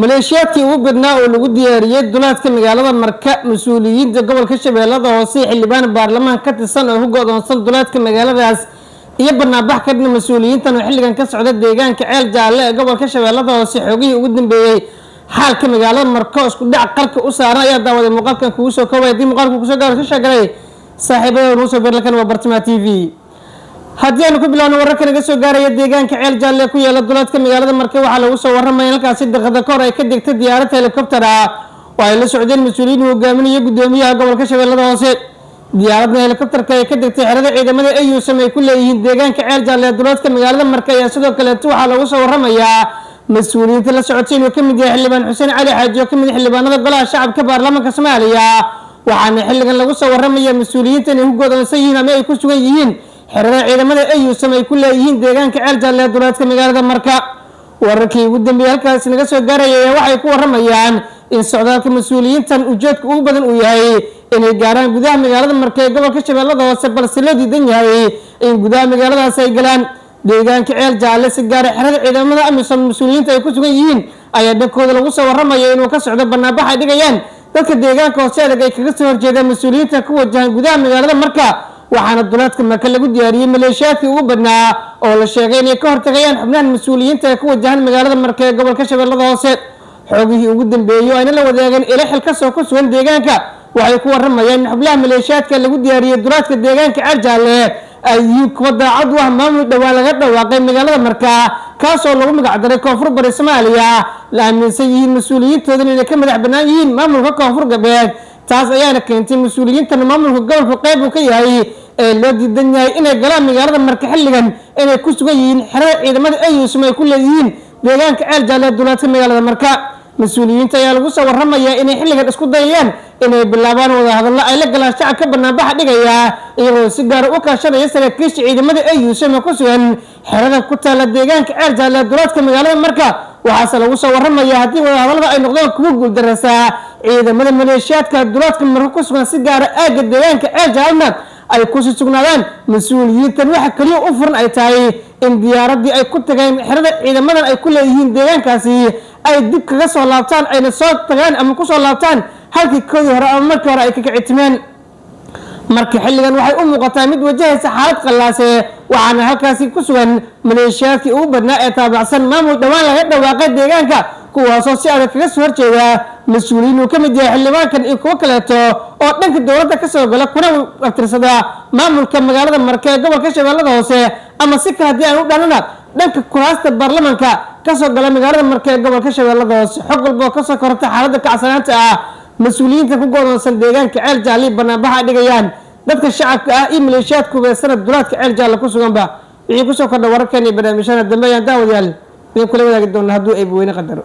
Maleeshiyaadkii ugu badnaa oo lagu diyaariyey duleedka magaalada Marka, mas-uuliyiinta gobolka Shabeellada Hoose, xildhibaan baarlamaan ka tirsan oo ku go'doonsan duleedka magaaladaas iyo banaanbax kadhina mas-uuliyiintan oo xilligan ka socda deegaanka Ceel Jaalle ee gobolka Shabeellada Hoose. Xogihii ugu dambeeyey xaalka magaalada Marko isku dhac qarka u saaran ayaa daawaday muuqaalkan kugu soo koobay. Haddii muuqaalku kusoo gaaro, soo sheegalay saaxiibada nuu soo berlakan waa Bartimaa TV. Haddii aanu ku bilowno wararka naga soo gaaraya deegaanka Ceel Jaalle ku yaala duleedka magaalada Marka, waxaa lagu soo warramaya in halkaasi daqiiqada kahor ay ka degtay diyaarad helicopter ah oo ay la socdeen mas-uuliyiin uu hogaaminayo guddoomiyaha gobolka Shabeellada Hoose. Diyaaradna helicopterka ay ka degtay xerada ciidamada AUSM ay ku leeyihiin deegaanka Ceel Jaalle ee duleedka magaalada Marka ayaa sidoo kaleeto waxaa lagu soo warramayaa mas-uuliyiinta la socotay inuu ka mid yahay xildhibaan Xuseen Cali Xaaji oo ka mid xildhibaanada golaha shacabka baarlamaanka Soomaaliya. Waxaana xilligan lagu soo warramaya mas-uuliyiinta inay ku godoonsan yihiin ama ay ku sugan yihiin xerada ciidamada AUSM ay ku leeyihiin deegaanka Ceel Jaalle ee duleedka magaalada Marka. Wararkii ugu dambeeyey halkaas naga soo gaaraya ayaa waxay ku warramayaan in socdaalka mas-uuliyiintan ujeedka ugu badan uu yahay inay gaaraan gudaha magaalada Marka ee gobolka Shabeellada Hoose, balse loo diidan yahay in gudaha magaaladaas ay galaan. Deegaanka Ceel Jaalle, si gaara xerada ciidamada AMISOM mas-uuliyiinta ay ku sugan yihiin, ayaa dhankooda lagu soo warramaya inuu ka socdo banaanbax ay dhigayaan dadka deegaanka hoose adag ay kaga soo horjeedaan mas-uuliyiinta ku wajahan gudaha magaalada Marka. Waxaana duleedka Marka lagu diyaariyey maleeshiyaadkii ugu badnaa oo la sheegay inay ka hortagayaan xubnahan mas-uuliyiinta ee ku wajahan magaalada Marka ee gobolka Shabeellada Hoose. Xogihii ugu dambeeyey oo ayna la wadaageen ilo xil kasoo ku sugan deegaanka waxay ku warramayaan in xubnaha maleeshiyaadka lagu diyaariyey duleedka deegaanka Ceel Jaalle ay yihiin kuwa daacad u ah maamul dhowaan laga dhawaaqay magaalada Marka, kaasoo lagu magacdaray Koonfur Bari Soomaaliya. La aaminsan yihiin mas-uuliyiintoodan inay ka madax bannaan yihiin maamulka Koonfur Galbeed. Taas ayaana keentay mas-uuliyiintan maamulka gobolka qayb uu ka yahay ee loo diidan yahay inay galaan magaalada Marka xilligan inay ku sugan yihiin xerada ciidamada AUSM ay ku leeyihiin deegaanka Ceel Jaalle duleedka magaalada Marka. Mas-uuliyiinta ayaa lagu soo warramayaa inay xilligan isku dayayaan inay bilaabaan wadahadallo ay la galaan shacabka banaanbaxa dhigaya, iyagoo si gaara u kaashanaya saraakiisha ciidamada AUSM ku sugan xerada ku taala deegaanka Ceel Jaalle duleedka magaalada Marka. Waxaase lagu soo warramaya haddii wadahadallada ay noqdaan kuwa guuldareysaa, ciidamada maleeshiyaadka duleedka Marka ku sugan, si gaara aagga deegaanka Ceel Jaalna ay kusii sugnaadaan, mas-uuliyiintan waxa keliya u furan ay tahay in diyaaradii ay ku tageen xerada ciidamadan ay ku leeyihiin deegaankaasi ay dib kaga soo laabtaan, ayna soo tagaan ama kusoo laabtaan halkii koodii hore ama markii hore ay ka kicitimeen. Marka xilligan waxay u muuqataa mid wajahaysa xaalad qallaase, waxaana halkaasi ku sugan maleeshiyaadkii ugu badnaa ee taabacsan maamul dhowaan laga dhawaaqay deegaanka, kuwaasoo si adag kaga soo horjeeda mas-uuliyiin uu ka mid yahay xildhibaankan iyo kuwo kaleeto oo dhanka dowladda kasoo gala kuna abtirsada maamulka magaalada Marka ee gobolka Shabeellada Hoose, ama si kale haddii aan u dhanana dhanka kuraasta baarlamanka kasoo gala magaalada Marka ee gobolka Shabeellada Hoose. Xog walba oo kasoo kororta xaaladda kacsanaanta ah mas-uuliyiinta ku godoonsan deegaanka Ceel Jaalli, banaanbaxa dhigayaan dadka shacabka ah iyo maleeshiyaadka hubeysana duleedka Ceel Jaalle ku suganba, wixii kusoo kordha wararkan iyo barnaamijyada dambe ayaan daawadayaal idin kula wadaagi doona hadduu Eebweyne qadaro.